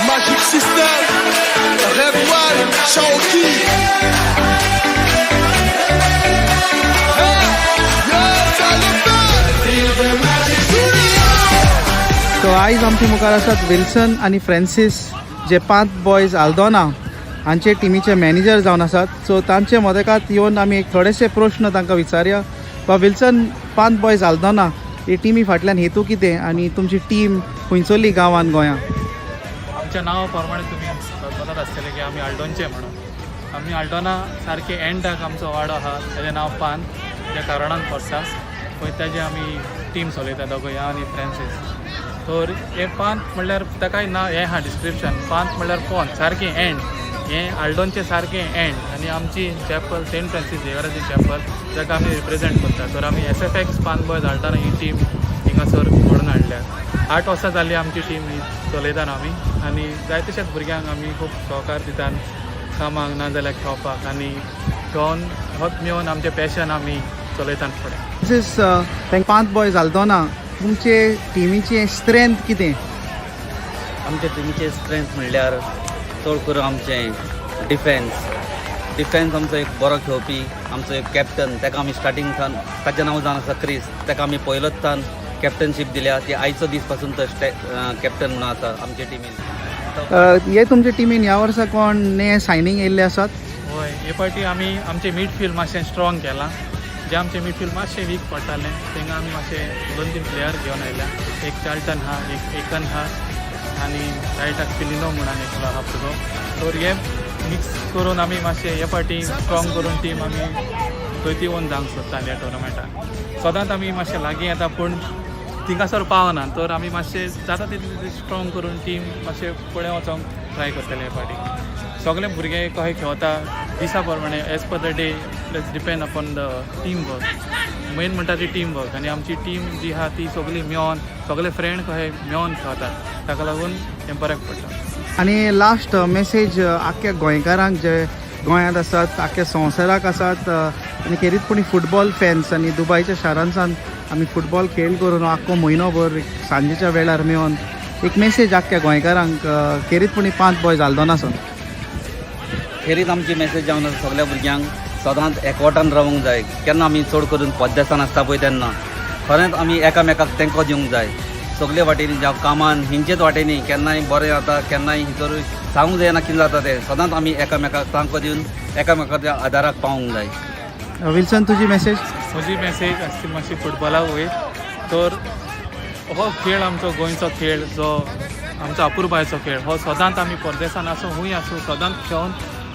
Magic System, Red One, Chawki. So आयज आमचे मुखार आसात विल्सन आनी फ्रेन्सीस जे पांच बॉयज आल्दोना हांचे टिमीचे मॅनेजर जावन आसात. सो तांचे मदकात येवन आमी एक थोडेशे प्रश्न तांकां विचारया. बा विल्सन, पांच बॉयज आल्दोना ही टिमी फाटल्यान हेतू कितें आनी तुमची टीम खंयसरली गांवान गोंयांत? आमच्या नांवा प्रमाणे तुमी समजतात आसतले की आमी आल्डोनचे म्हणून. आमी आल्डोना सारके एंडाक आमचो वाडो आहा, ताजें नांव पान, ज्या कारणान पडटा पळय, ताजें आमी टीम चलयता दोगूय, हांव आनी फ्रेंसीस. तर हें पांत म्हणल्यार ताकाय नांव हें आहा डिस्क्रिप्शन, पांत म्हणल्यार पोंत, सारकें एंड, हें आल्डोनचें सारकें एंड. आनी आमची चॅपल सेंट फ्रांसीस झेवियराची चॅपल, ताका आमी रिप्रेजेंट करता. तर आमी एस एफ एक्स पांत बॉयज आल्डोना ही टीम हिंगासर घडोवन हाडल्या. 8 वर्सां जालीं आमची टीम ही चलयतात आमी आनी जाय तशेंच भुरग्यांक आमी खूब सहकार दितात कामाक ना जाल्यार खेळपाक, आनी खेळोन होच मेळून आमचें पॅशन आमी चलयतात फुडें. फ्रांसीस, पांच बॉयज आल्दोना तुमचे टिमीचें स्ट्रेंथ कितें? आमच्या टिमीचे स्ट्रेंथ म्हणल्यार चड करून आमचें डिफेन्स. डिफेन्स आमचो एक बरो खेळपी, आमचो एक कॅप्टन, ताका आमी स्टार्टींग सावन, ताचें नांव जावन आसा क्रिस, ताका आमी पयलोच सावन कॅप्टनशीप दिल्या. ती आयचो दीस पासून तो कॅप्टन म्हणून आसा आमच्या टिमीन. हे तुमच्या टिमीन ह्या वर्सा कोण ने सायनींग येयल्ले आसात? हय, हे फावटी आमी आमचें मिडफिल्ड मातशें स्ट्रॉंग केलां. जें आमचें मिडफिल्ड मातशें वीक पडटालें, तेंगा आमी मातशें दोन तीन प्लेयर घेवन आयल्या. एक चार्ल्टन आहा, एक एकन आहा आनी रायटाक फिलिनो म्हणून एकलो आहा भुरगो. तर हे मिक्स करून आमी मातशें हे फावटी स्ट्रॉंग करून टीम आमी जैतिवंत जावंक सोदता ह्या टुर्नामेंटाक. सदांच आमी मातशें लागीं येता पूण थिंगासर पावना, तर आमी मातशें जाता तितलें स्ट्रॉंग करून टीम मातशें फुडें वचोंक ट्राय करतले. हे फावटी सगळे भुरगे कशे खेळता दिसा प्रमाणे, as per the day, let's depend upon the team work. Main म्हणटा ती टीम वर्क, आनी आमची टीम जी आहा ती सगळी मेळोन, सगळे फ्रेंड कशे मेळोन खेळतात, ताका लागून हें बऱ्याक पडटा. आनी लास्ट मेसेज आख्ख्या गोंयकारांक जे गोंयांत आसात, आख्ख्या संवसाराक आसात आनी खेरीतपणी फुटबॉल फॅन्स आनी दुबायच्या शारांसान आमी फुटबॉल खेळ करून आख्खो म्हयनोभर एक सांजेच्या वेळार मेळोन एक मेसेज आख्ख्या गोंयकारांक, खेरीतपणी पांच बॉयज आल्दोनासून. खेरीत आमची मेसेज जावन आसा, सगल्या भुरग्यांक सदांच एकवटान रावंक जाय. केन्ना आमी चड करून पद्देसान आसता पळय, तेन्ना खरेंच आमी एकामेकाक तेंको दिवंक जाय सगळे वाटेनी, जावं कामान हिंचेच वाटेनी. केन्नाय बरें जाता, केन्नाय हितर सांगूंक जायना कितें जाता तें. सदांच आमी एकामेकाक तांको दिवन एकामेकाच्या आदाराक पावूंक जाय. विल्सन, तुजी मेसेज? म्हजी मेसेज आसती मातशी फुटबॉलाक वयर. तर हो खेळ आमचो गोंयचो खेळ, जो आमचो अपुरबायचो खेळ, हो सदांच आमी परदेसान आसूं, खूंय आसूं, सदांच खेळोन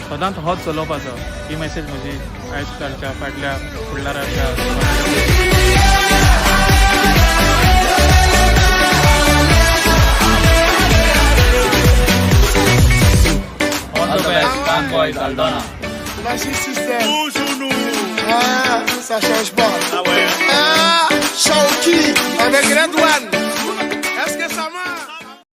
सदांच होच चलोवपाचो. ही मेसेज म्हजी आयज कालच्या फाटल्या फुडल्या. All the best, Pant Boys, Aldona. Magic System. Ah, ça change pas. Ah ouais. Ah, Chawki avec Red One.